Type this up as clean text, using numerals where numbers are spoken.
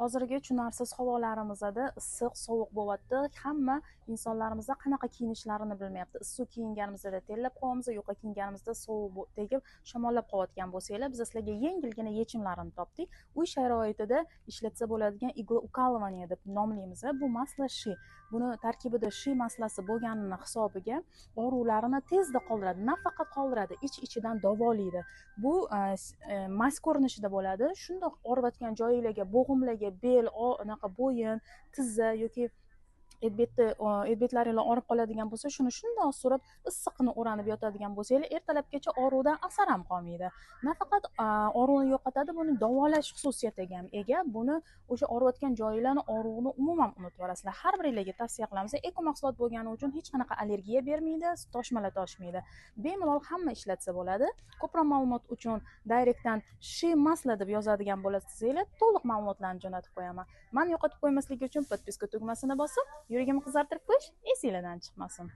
Hozirgi tushunarsiz havolarimizda issiq, sovuq bo'lyapti. Hamma insonlarimizda qanaqa kiyinishlarini bilmayapti. Issiq kiyinganimizda terlab qolyapmiz, yuqa kiyinganimizda sovuq tegib shamollab qolayotgan bo'lsanglar, biz sizlarga yengilgina yechimlarini topdik. Uy sharoitida ishlatsa bo'ladigan иглоукалывание deb nomlaymiz. Bu masla shi. Buni tarkibida shi maslasi bo'lganini hisobiga og'riqlarini tezda qoldiradi. Nafaqat qoldiradi, ich-ichidan davolaydi. Bu maz ko'rinishida bo'ladi. Shundoq og'riyotgan joyinglarga, bo'g'imlarga, bel, anaqa bo'yin, tizza yoki etbetlaringlar og'rib qoladigan bo'lsa, shuni shundoq surib, issiqini o'ranib yotadigan bo'lsanglar, ertalabgacha og'riqdan asar ham qolmaydi. Nafaqat og'riqni yo'qotadi, buni davolash xususiyatiga ham ega. Buni o'sha og'riyotgan joyinglarni og'rig'ini umuman unutib yuborasizlar. Har biringlarga tavsiya qilamiz. Eko mahsulot bo'lgani uchun hech qanaqa allergiya bermaydi, toshmalar toshmaydi. Bemalol hamma ishlatsa bo'ladi. Ko'proq ma'lumot uchun direktdan shi masla deb yozadigan bo'lsanglar, to'liq ma'lumotlarni jo'natib qo'yaman. Mani yo'qotib qo'ymaslik uchun podpiska tugmasini bosib, yuragimni qizartirib qo'yish esinglardan chiqmasin.